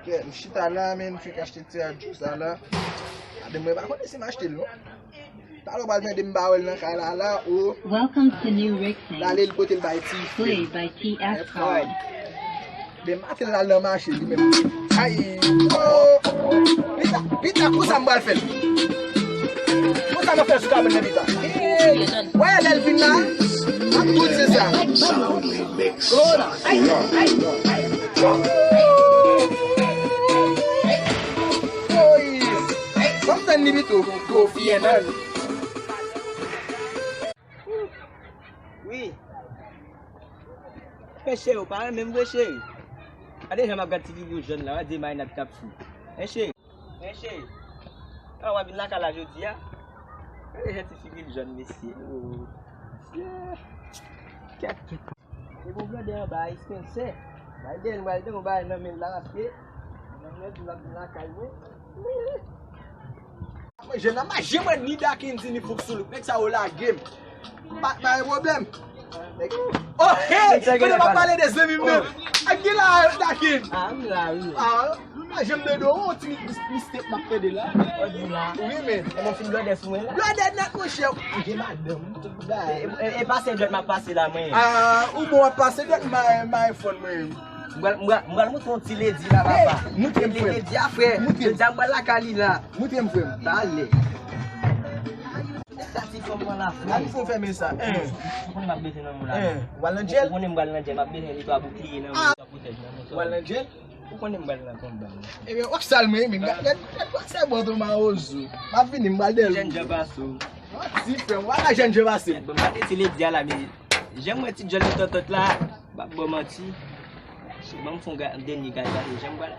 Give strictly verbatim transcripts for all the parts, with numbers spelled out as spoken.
Kè, m chita la, men m fèk achte ti radyo sa la. Madanm mwen pa konnen si m achte l non. Talè w pral mande m pa wè l nan kay la la, o. Welcome to New Rickson. L ale l pote l bay ti fi. Play by T S Card. Demen maten l al nan mache li menm. Ay, o. Pita, pita, konsa m pral fè l. Konsa m ap fè sou kabann nan pita. Wè lè l vin la, m ap tout se sa. Ay, ay, ay. Oy. Ban m tann li pito, pou, pou fiyè nan. Wi. Men cheri, ou pa renmen m vre, cheri. Gade jan m ap gad ti figi w jòn la, w a di Marinad k ap fou. Men cheri, men cheri. An, w ap vin lakay la jodi a? Gade jan ti figi l jòn, mesye. Oh, mesye. Kèt. E bon blòdè anba a, Spencer. Biden, Biden, yon bagay nan men l la, paske nan mwen, tou l ap vin lakay mwen. Mwen, jèn nan mache mwen ni Dakens, ni Fouksoulouk. Nèg sa yo lage m. Pa, pa gen pwoblèm. Nèg, oh, hey! Kote m ap pale de zanmi m nan? Ak ki la, Dakens? Ah, m la, wi. Ah, mache m nan do, yon ti mis-, mistake m ap tande la. Wi, men. E bon, fin blòdè sou mwen la. Blòdè nèt, monchè. M gen madanm, tout bagay. E, e, e pase dwèt m ap pase la, mwen. Ah, ou bon, w ap pase dwèt, m a, m a iPhone, mwen. M pral, m pral, m pral montre yon ti ledi la, papa. Montre m, frè. Ledi a, frè. Montre m. Jodi a, m pral lakay li la. Montre m, frè m. Talè. Sa ti fanm nan la, frè. Gade fò fèmen sa. Hein. Ou konnen m ap bezwen nan moun la. Hein. W al nan djèl? Ou konnen m pral nan djèl. M ap bezwen li twa boukliye nan moun. Ah. Pwotèj nan moun. W al nan djèl? Ou konnen m pral nan konba. Ebyen, w ap sal mwen, men gad, gad, gad, gad, se bon, tou mawozo. M ap vini, m pral dèyè l. Jèn jan pase w. Manti, frè m, w al la jèn jan pase m. Bon, m pa te ti ledi a la, men jan m wè ti djòl li tòtòt la, m p ap ba w manti. Ban m fè yon ga-, dènye gade, gade, jan m pral,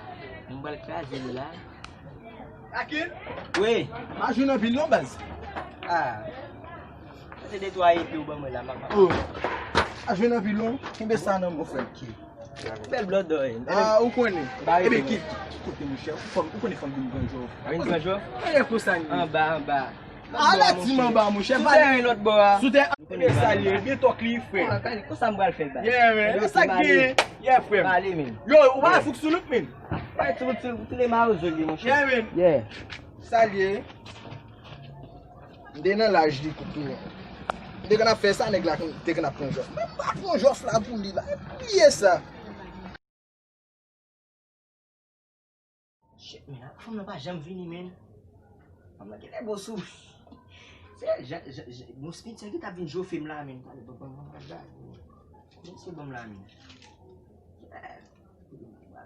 m pral kraze l la. Akin? Wi. Pa jwenn anpil non, baz. Ah. Sa se de twa epe ou ban mwen la, m ap. Oh. Pa jwenn anpil non, kenbe sa nan men w, frè m. Ok. Bèl blòdòy. Ah, ou konnen. Ebyen, ki, ki kote, monchè? Ou fanm, ou konnen fanm vin pran jòf. Vin pran jòf? Anyen konsa li ye. Anba, anba. Ale di m anba, monchè. Sou tèren lòt bò a. Sou tèren. Ebyen, sa li ye. Ebyen, tòk li, frè. Konsa m pral fè l, baz. Yeah, man. E sa k gen. Yeah, frè m. Pale, men. Yo, ou pa Fouksoulouk, men. Wè, tout, tout, tout le mawozo li, monchè. Yeah, man. Yeah. Sa li ye. M te nan laj li tou, tounen. M te konn ap fè sa, nèg la te konn ap pran jòf. Men m pa pran jòf la pou li la. Bliye sa. Shit, men, fanm nan pa janm vini, men. Fanm nan genlè bon sou. Se jan, jan, jan, bon, Spencer ki t ap vin jofe m la, men. Tande, bon, bon, bon, bon, bon. Men se bon la, men.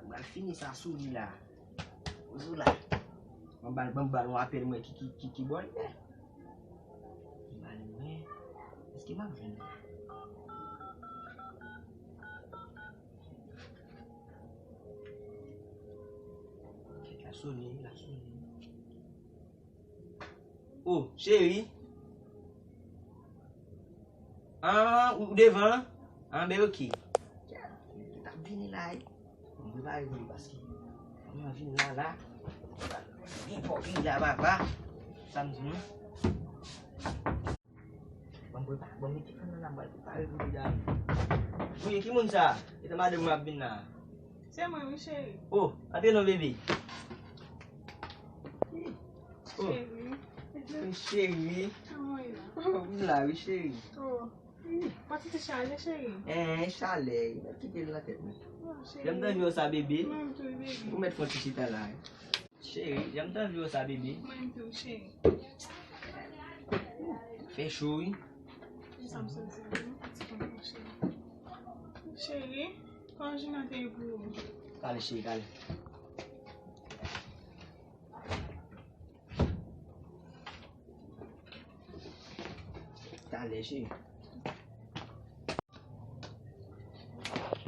Mwen al fini sa sou li la. Ozo la. Ban m ba l, ban m ba l yon apèl mwen ki, ki, ki, ki bò l ye. Ban m ba l mwen. Èske m ap jwenn li? Kèt la sone, la sone. Oh, cheri. Ah, ou devan? Ah, ben, ok. Ki t ap vini la, wi. Mwen prepare pou li paske mwen vin la, la. Byen pwòp li la, papa. Sa m di nou. Bon, prepare, bon, mete fanm nan la, mwen prepare pou li la. Wi, ki moun sa? E ta madanm mwen ap vin la. Se mwen, wi, cheri. Oh, antre non, bebe. Oh. Cheri. Wi, cheri. Kòman w ye la? Oh, m la, wi, cheri. Oh. Wi. Ou pa santi chalè, cheri? Eh, chalè. Mèt kite l nan tèt mwen. Oh, cheri. Jan m t anvi wè w sa, bebe. Mwen menm tou, wi, bebe. Ou mèt fè yon ti chita la, wi. Cheri, jan m t anvi wè w sa, bebe. Mwen menm tou, cheri. Fè cho, wi. Sa m santi, wi, ti fanm, cheri. Cheri, kòman jounen an te ye pou ou? Kale, cheri, kale. Talè, cheri.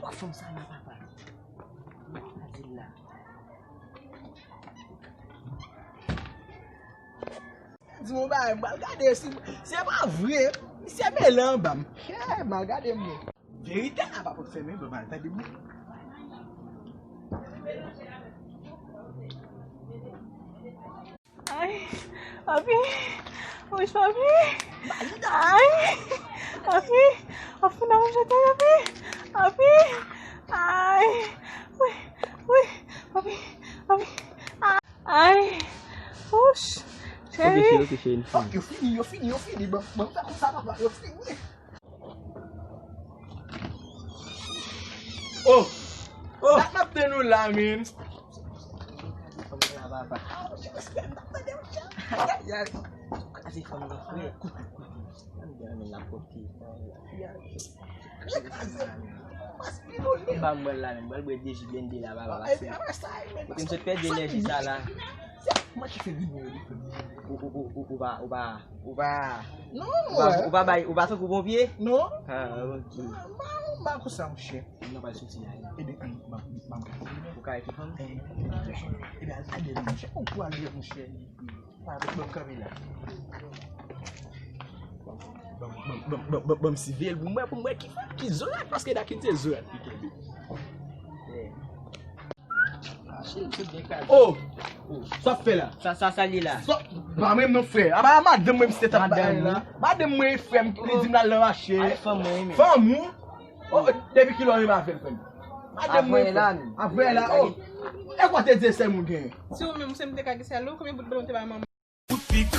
Wè fanm sa la, papa. Mwen pa di l la. Di m yon bagay, m pral gade si se pa vre. Misye mele anba m. Hey, m al gade m non. Verite a pa pot fèmen, ban m al tande moun. Ay, papi. Wouch, papi. Ay, papi. Papi, nan jete, papi. Papi. Ay. Wi, wi, papi. Ok, cheri, ok, cheri, n fini. Fòk yo fini, yo fini, yo fini. Ban, ban m fè konsa, papa, yo fini. Oh! Oh! Dat m ap tann ou la, men. Fanm nan la, papa. Ah, monchè, respè, m t ap tande, monchè. Ya, kraze fanm nan, frè. Kout, kout, kout. An gen men la pwòpte. Kraze. Pas pilole. Ba mwen la, men. Mwen bwè de ji blende la, papa. Pase. Kote m sot pèdi enèji sa la. Mwen ki fè videyo li. Ou, ou, ou, ou, ou pa, ou pa, ou pa. Non, ou pa, ou pa bay, ou pa tankou ponpye? Non. Ah, ok. M pa, m pa konsa, monchè. Non, pa soti la. Ebyen, ann, ban, ban m gade. Ou ka ret fanm? Eh, ebyen, al, al dèyè, monchè. Ou pou al dèyè, monchè. Pa avèk ban m kanpe la. Ban, ban, ban, ban, ban, ban m siveye l pou m wè, pou m wè ki fanm ki zorat, paske dakit se zorat li kenbe. Eh. Oh! Sa w ap fè la? Sa, sa, sa li la? Sa, pa mwen non, frè. A pa madanm mwen misye t ap bay la. Madanm mwen, frè m, li di m l al nan mache. Ay, fanm mwen, men. Fanm ou? Oh, depi kilè w renmen avè l, frè m? Madanm mwen, frè. Avè la, men. Avè la, oh. E kwa te di sèl moun genyen? Si ou menm, se m te ka gen sèl ou, konbyen bout blan ou te bay manman? Kout pik.